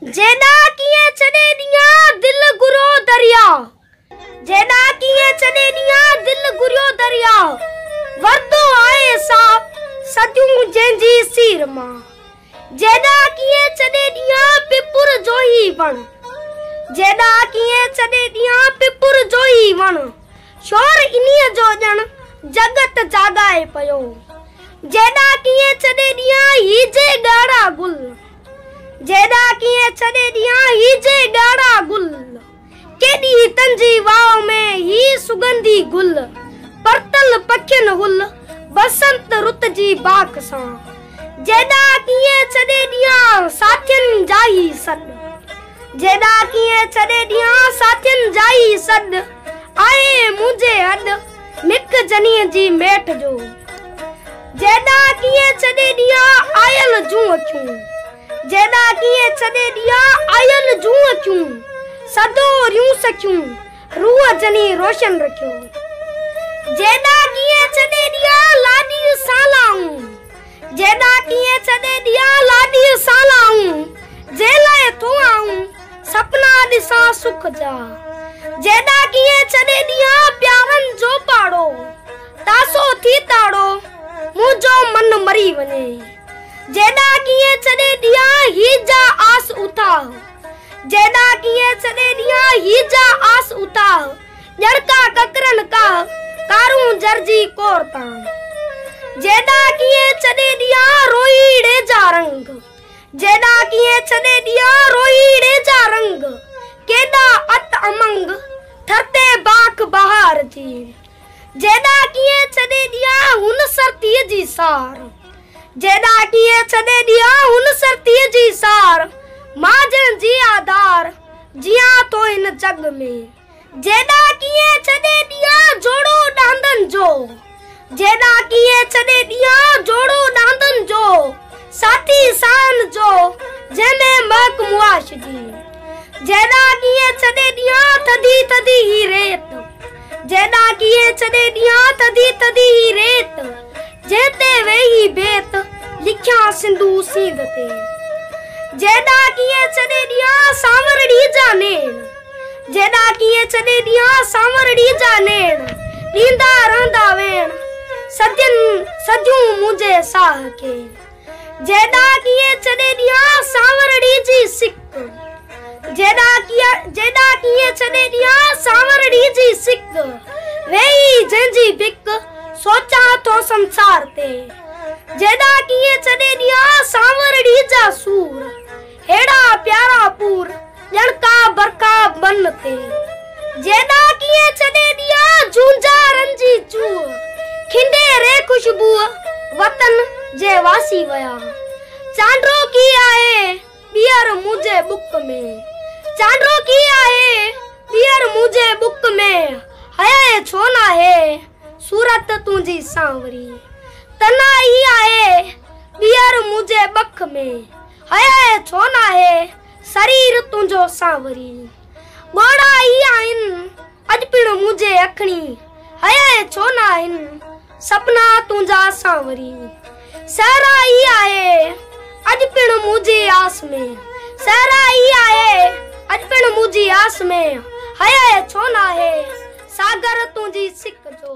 جيڏا ڪيئن ڇڏي ڏيان دل گهريو درياء. جيڏا ڪيئن ڇڏي ڏيان دل گهريو درياء. ورتو آهي ساهه صديون جنهن جي سير مان. جيڏا ڪيئن ڇڏي ڏيان پپر جو هي وڻ. جيڏا ڪيئن ڇڏي ڏيان پپر جو هي وڻ. شور انهيء جو ڄڻ جڳت جاڳائي پيو. جيڏا ڪيئن ڇڏي ڏيان هي جي ڳاڙها گل. جيڏا ڪيئن ڇڏي ڏيان هي جي ڳاڙها گل. ڪيڏي هتن جي واء ۾ هي سڳنڌي گل. پرتل پکين هل بسنت رت جي باک سان. جيڏا ڪيئن ڇڏي ڏيان ساٿين جا هي سڏ. جيڏا ڪيئن ڇڏي ڏيان ساٿين جا هي سڏ. آهي منهنجي هڏ مک جنيء جي ميٺ جو. جيڏا ڪيئن ڇڏي ڏيان آيل جون اکيون. جيڏا ڪيئن ڇڏي ڏيان آيل جون اکيون. سدوريون سکيون روح جني روشن رکيو. جيڏا ڪيئن ڇڏي ڏيان لاڏيء سان لائون. جيڏا ڪيئن ڇڏي ڏيان لاڏيء سان لائون. جنهن لاء ٿو آئون سپنا ڏسان سک جا. جيڏا ڪيئن ڇڏي ڏيان پيارن جو پاڙو. تاسو ٿي تاڙو منهنجو من مري وڃي. جيڏا ڪيئن ڇڏي ڏيان هي جا آس اٿاهه. جيڏا ڪيئن ڇڏي ڏيان هي جا آس اٿاهه. ڄڻ ڪا ڪڪرن ڪاهه ڪارونجهر جي ڪور تان. جيڏا ڪيئن ڇڏي ڏيان روهيڙي جا رنگ. جيڏا ڪيئن ڇڏي ڏيان روهيڙي جا رنگ. ڪيڏا ات امنگ ٿر تي باک بهار جي. جيڏا ڪيئن ڇڏي ڏيان هن سرتيء جي سار. جيڏا ڪيئن ڇڏي ڏيان هن سرتيء جي سار. مان جنهن جي آڌار جيان ٿو هن جڳ ۾. جيڏا ڪيئن ڇڏي ڏيان جوڙو ڏاندن جو. جيڏا ڪيئن ڇڏي ڏيان جوڙو ڏاندن جو. ساٿي ساهن جو جنهن ۾ مهڪ معاش جي. جيڏا ڪيئن ڇڏي ڏيان ٿڌي ٿڌي هي ريت. جيڏا ڪيئن ڇڏي ڏيان ٿڌي ٿڌي هي ريت. جنهن تي ويهي بيت لکيان سنڌو سينڌ تي. جيڏا ڪيئن ڇڏي ڏيان سانورڙي جا نيڻ. جيڏا ڪيئن ڇڏي ڏيان سانورڙي جا نيڻ. ڏيندا رهندا ويڻ صدين صديون منهنجي ساهه کي. جيڏا ڪيئن ڇڏي ڏيان سانورڙي جي سڪ. جيڏا جيڏا ڪيئن ڇڏي ڏيان سانورڙي جي سڪ. ويهي جنهن جي ڀڪ سوچان ٿو سنسار تي. جيڏا ڪيئن ڇڏي ڏيان سانورڙي جا سور. ههڙا پيارا پور ڄڻ ڪا برکا بن تي. جيڏا ڪيئن ڇڏي ڏيان جهونجهارن جي چوء. کنڊي ري خوشبوء وطن جي واسي ويا. چانڊوڪي آهي ٻيهر منهنجي ٻڪ ۾. چانڊوڪي آهي ٻيهر منهنجي ٻڪ ۾. حياء ڇو ناهي صورت تنهنجي سانوري. تنهائي آهي ٻيهر منهنجي ٻک ۾. حياء ڇو ناهي سرير تنهنجو سانوري. ڳوڙها ئي آهن اڄ پڻ منهنجي اکڙين. حياء ڇو ناهن سپنا تنهنجا سانوري. صحرا ئي آهي اڄ پڻ منهنجي آس ۾. صحرا ئي آهي اڄ پڻ منهنجي آس ۾. حياء ڇو ناهي ساگر تنهنجي سڪ جو.